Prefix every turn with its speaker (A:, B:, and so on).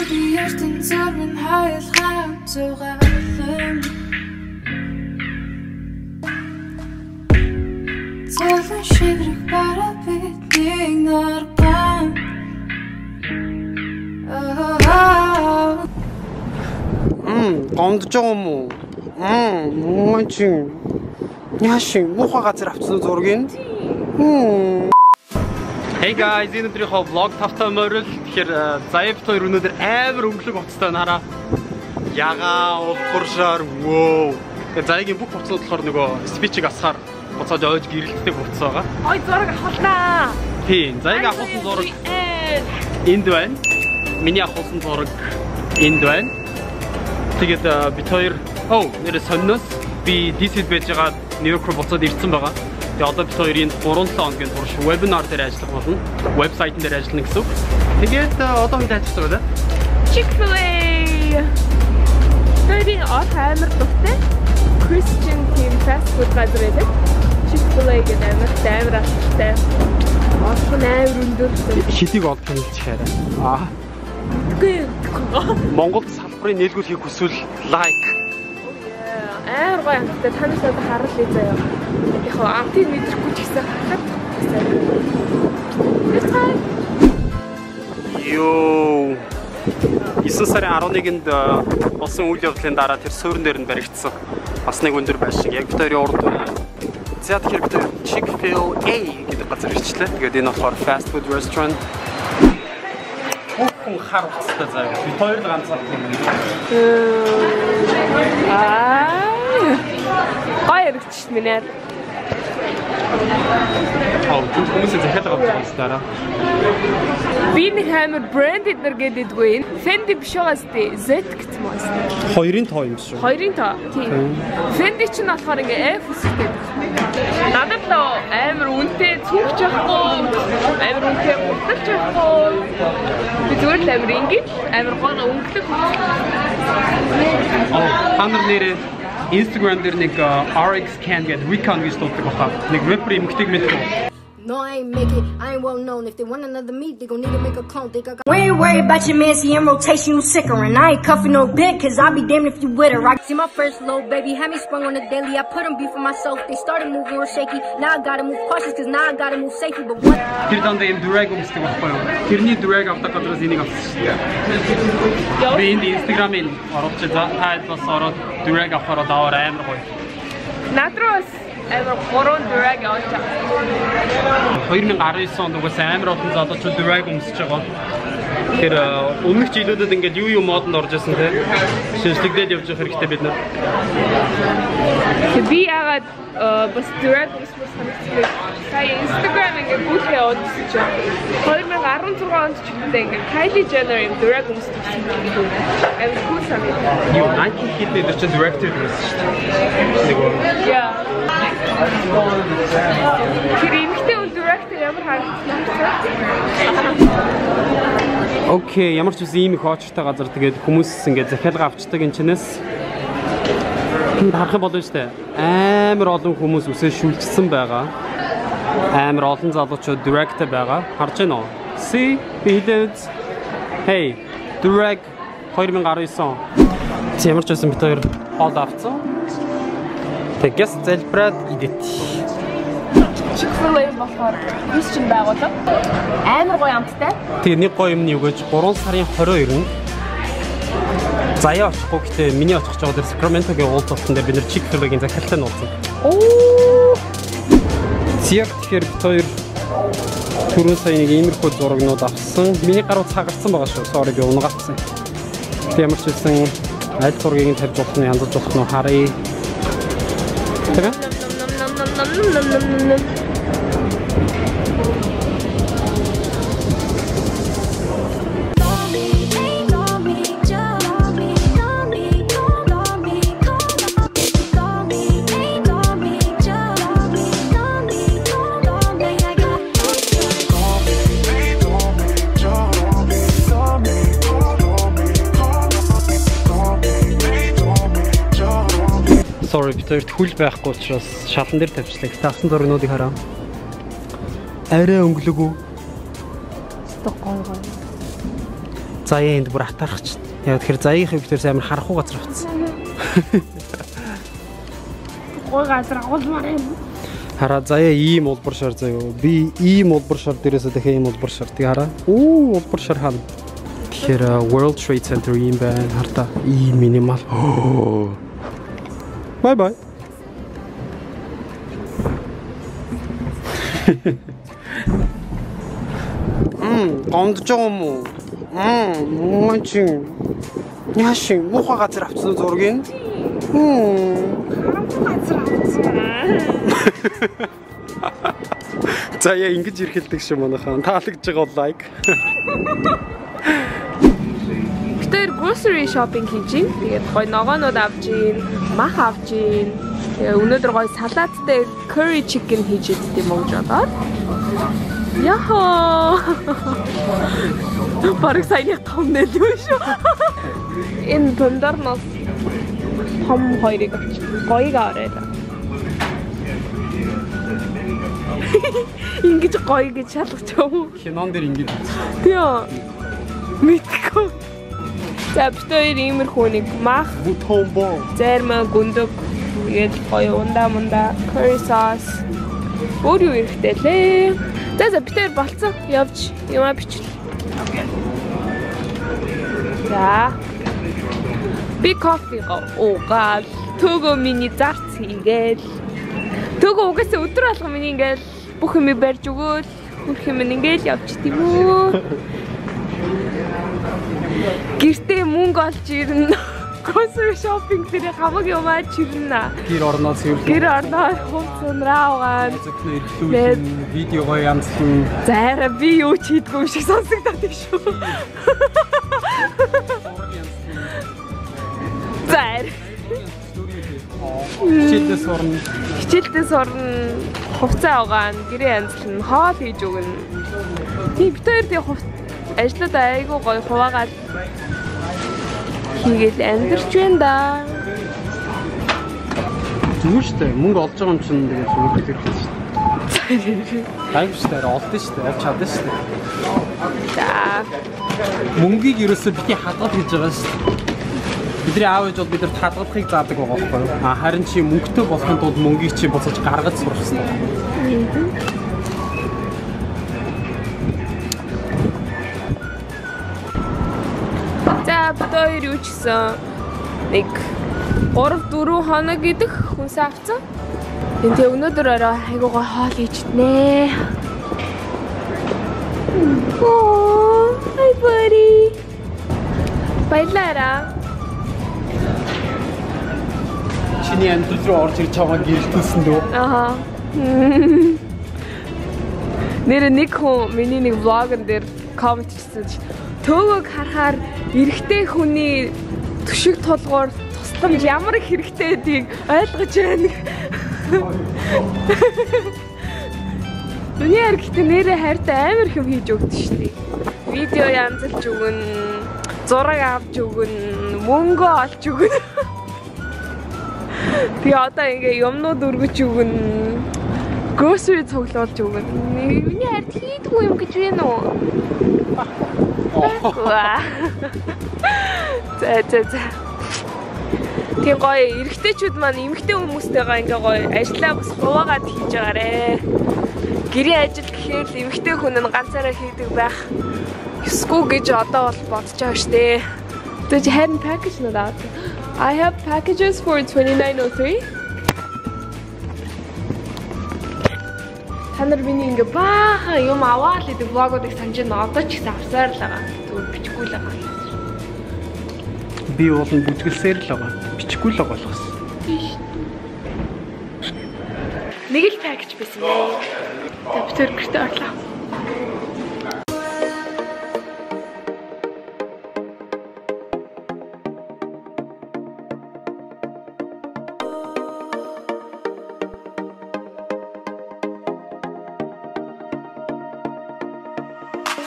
A: Ертөнцөөр минь хайлгаа зугаалan. Цолон шиврэх бараа бидний нарган.
B: Гомдож байгаа юм уу? Муу чинь. Яашин муухай газар авчихсан зургийг. Hey guys, энэ өдрийнхөө vlog тавтай морил. Тэгэхээр Заяа бит хоёр өнөөдөр амар өнгөлөг хувцастай нараа. Ягаа улбаршаар wow. Тэгээ Заяагийн бүх хувцсууд болохоор нөгөө спичийг асахаар буцаад ойж гэрэлтдэг хувцас байгаа.
C: Ой, зураг авахлаа.
B: Тийм, Заяагийн авахсан зураг энд байна. Миний авахсан зураг энд байна. Тэгээд бит хоёр нэрээ сонноос би DC-д байж байгаа Нью-Йорк руу буцаад ирсэн байгаа. Тэгээ одоо бит хоёр энд 3-7 хоногийн турш вебинар дээр ажиллах болно. Вебсайтн дээр ажиллана гэсэн үг. Тэгээд одоо хэд ажиллаж байгаа вэ?
C: Chick-fil-A. Тэрийн от амар дуртай Christian team fast food газар байдаг. Chick-fil-A гэдэг амар алдартай. Олох нь амар өндөр.
B: Хэдийг олдох нь хэлчих арай. Аа.
C: Үгүй.
B: Монголд салбарын нийлгүүл хийх хүсвэл лайк.
C: Амар гоё амттай. Та нар надад харал ээ заяа. Яг хоо амтыг мэдрэхгүй ч гэсэн харахад сайн.
B: Йоо. 9 сарын 11-нд болсон үйл явдлын дараа тэр суурин дээр нь баригдсан. Бас нэг өндөр байшин. Яг бид хоёрын урд байна. За тэгэхээр бид Chick-fil-A гэдэг газар ирчлээ. Тэгээд энэ болохоор fast food restaurant. Хүүхэн хар хувцастай заяа. Бид хоёр л ганцаарх юм байна.
C: Аа. Гоё яригдчих минь.
B: Аа, хүмүүсийн захиалга авч байгаа юм дараа.
C: Би нэг амар брэнд эднэр гэдэггүй. Fendi биш байгаа сте. Z гэсэн юм аа.
B: Хоёрын тоо юм шүү.
C: Хоёрын тоо. Тийм. Fendi чинь болохоор ингээ F үсгтэй. Надад л амар үнэтэй цүнхч байхгүй, амар үнэтэй гуталч байхгүй. Би зүгээр л амар ингээд амар гоё өнгөлөг.
B: Аа, та нар нэрээ Instagram дээр нэг RX Can гэдэг Recon гэж дууддаг баха. Нэг rapper эмэгтэйг мэдэх үү?
D: No, I ain't make it. I ain't well known. If they want another me, they gon' need to make a clone. Think I got. We ain't worried about your man, see in rotation, you sicker. And I ain't cuffing no bit, cause I'll be damned if you with her. I see my first little baby, had me sprung on the daily. I put him beef for myself. They started moving real shaky. Now I gotta move cautious, cause now I gotta move safely. But what?
B: Тэр дандаа юм durag өмсдөг байхгүй юу? Тэрний durag авдаг газраас энийг авсан шүү дээ. Би энд Instagram-ыг оруулчих. За та бас ороод durag авахаар даваар амар гоё.
C: Над руу бас амар 3 durag авч байгаа.
B: 2019 онд угаасаа амар олон залуучууд durag өмсөж байгаа. Тэгэхээр өмнөх жилүүдэд ингээд юу модонд орж исэн те. Шинжлэгдээд явж явах хэрэгтэй бид нар.
C: Би яагаад бас durag өмсмөр санагдсан. Сая Instagram ингээд гүйлгээ яваад ирсэн чинь 2016 онд ч үгүй ингээд Kylie Jenner юм durag өмсдөг юм. Амар cool санагдав.
B: Юу Nike хийдэг дээр чинь durag тэр өмссөн шүү дээ. Нэг үү.
C: Яа. Тэр эмэгтэй хүн durag-тай ямар харагдсан бэ?
B: Окей, ямар ч үсэн ийм их очиртай газар тэгээд хүмүүс ингээд захиалга авчдаг энэ чинээс. Тэнд харах юм болно шүү дээ. Амар олон хүмүүс үсээ шүлжсэн байгаа. Амар олон залуучууд durag-тай байгаа. Харж байна уу? See, би хэлээд. Hey, durag 2019. Ямар ч үсэн бид хоёр хоол авцсан. Тэгээс залбираад идэт.
C: Chick-fil-A болохоор Christian байгууллага. Амар гоё амттай.
B: Тэгээ нэг гоё юм нь юу гэж 3 сарын 22-нд Заяа очихгүй гэтээ миний очих гэж байгаа тэр Sacramento-гийн уулзалтан дээр бид нэр Chick-fil-A-гийн захиралтай нь уулзсан.
C: Оо.
B: Зяг тэгэхээр бид хоёр түрүүн сая нэг иймэрхүү зурагнууд авсан. Миний гар цагарсан байгаа шүү. Sorry би унгаацсан. Тэг ямар ч байсан аль зургийг нь тавьж болох нь янзалж болох нь харъя. Тэгээ. Sorry, бид хоёрт хүл байхгүй учраас шалан дээр тавьчлаа. Гэтэ авсан зургнуудыг хараа. Арай өнгөлөг үү?
C: Өстө гоё гоё.
B: Заяа энд бүр атаарх чинь. Яг тэгэхээр заяахыг бид амар харахгүй газар авцсан.
C: Гой газар агуулмаар юм.
B: Хараа заяа ийм улбар шар заяа. Би ийм улбар шар дээрээсээ дахиад ийм улбар шар. Тэг хараа. Оо улбар шар хаана. Тэгэхээр World Trade Center ийм байна. Хартаа ийм минимал. Bye bye. Гомдож байгаа юм уу? Муу чи. Яашин муухай газар авчихсан зургийг.
C: Харамгүй газар авчихсан.
B: За яа ингэж эрхэлдэг шүү манайхан. Таалагдж байгаа бол лайк.
C: Тэр grocery shopping хийж гин. Тэгээд гой ногоонууд авч гин, мах авч гин. Тэгээ өнөөдөр гой салаттай curry chicken хийж идэх юм уу гэж бодоод. Яхаа. Бараг саяны thumbnail юу шүү. Энэ помидорноос том хоёрыг авч. Гоёг аваарай. Ингэж гоё гэж шалгах юм уу?
B: Кинон дээр ингэж үзсэн.
C: Тийм. Мэдгүй. За бид хоёр иймэрхүү нэг мах,
B: томбо,
C: зарим гүндэг, тэгээд гоё ундаа мундаа, curry sauce. Өөр юу хэрэгтэй лээ. За за бид хоёр болцсон. Явж юмаа бичлээ. За. Би кофегаа уугаал, төгөө миний зарц хийгээл. Төгөө угаасаа өдөр алга миний ингээл бүх юм барьж өгөөл, бүх юм ингээл явчих тийм үү. Гэртээ мөнгө олж ирнэ. Grocery shopping дээр хамаг юмаа чирнэ.
B: Гэр орноо цэвэрлэн.
C: Гэр орноо хувц унраа угаан.
B: Зөвхөн эргэлүүлэн, видеогоо янзлан.
C: За би юу ч хийдгүй юм шиг сонсогдоод байна шүү. За.
B: Хичээлдээ сурна.
C: Хичээлдээ сурна, хувцаа угаана, гэрээ янзлана, хоол хийж өгнө. Тийм бид хоёр тийм хувц ажлууд айгүй гоё хуваагаад хийгээл амьдарч байна да.
B: Зүгээр шүү дээ. Мөнгө олж байгаа юм чинь тэгээд мөнгө хэрэгтэй шүү дээ. Гайгүй шүү дээ. Олдсон шүү дээ. Олж чадсан шүү дээ.
C: За.
B: Мөнгийг ерөөсөө бити хадгалах гэж байгаа шүү дээ. Бидний аав ээж бол бидэрт хадгалахыг заадаг байгаа байхгүй юу? А харин чи мөнгөтэй болохын тулд мөнгийг чи буцаж гаргаж сурах хэрэгтэй.
C: За бид хоёр юу ч гэсэн нэг 3-4 хоног идэх хүнсээ авцсан. Тэгээ өнөөдөр орой айгуу гой хоол хийж иднэ. Oh, hi buddy. Баярлалаа.
B: Чиний амьдрал руу орж ирж чамайг гэрэлтүүлсэн дөө.
C: Аха. Нэр нэг хүн миний нэг влогон дээр коммент хийсэн чинь төөгөөг харахаар эрэгтэй хүний төшиг тулгуур тусламж ямар их хэрэгтэй гэдгийг ойлгож байна. Миний харин нэрээ хайртай амар их юм хийж өгдөө шүү дээ. Видео янзалж өгнө, зураг авч өгнө, мөнгө олж өгнө. Тэгээ одоо ингээ юмнууд өргөж өгнө, grocery цуглуулж өгнө. Миний хайрт хийдгүй юм гэж байна уу? За за за. Тийм гоё эрэгтэйчүүд маань эмэгтэй хүмүүстэйгээ ингээ гоё ажлаа бас хуваагаад хийж байгаарэ. Гэрийн ажил гэхээр л эмэгтэй хүн нь ганцаараа хийдэг байх ёсгүй гэж одоо бол бодож байгаа штэ. Тэгэж харин package нууд аваад. I have packages for 29.03. Та нар миний ингээ баахан юм аваад идэг влогуудыг санаж байна. Одоо ч гэсэн авсаар л байгаа. Зүгээр бичихгүй л байгаа.
B: Би уулын бүжгэлсээр л байгаа. Бичихгүй л байгаа болохоос.
C: Тийм шүү. Нэг л package байсан бэ. За бид тэр гэртээ орлоо.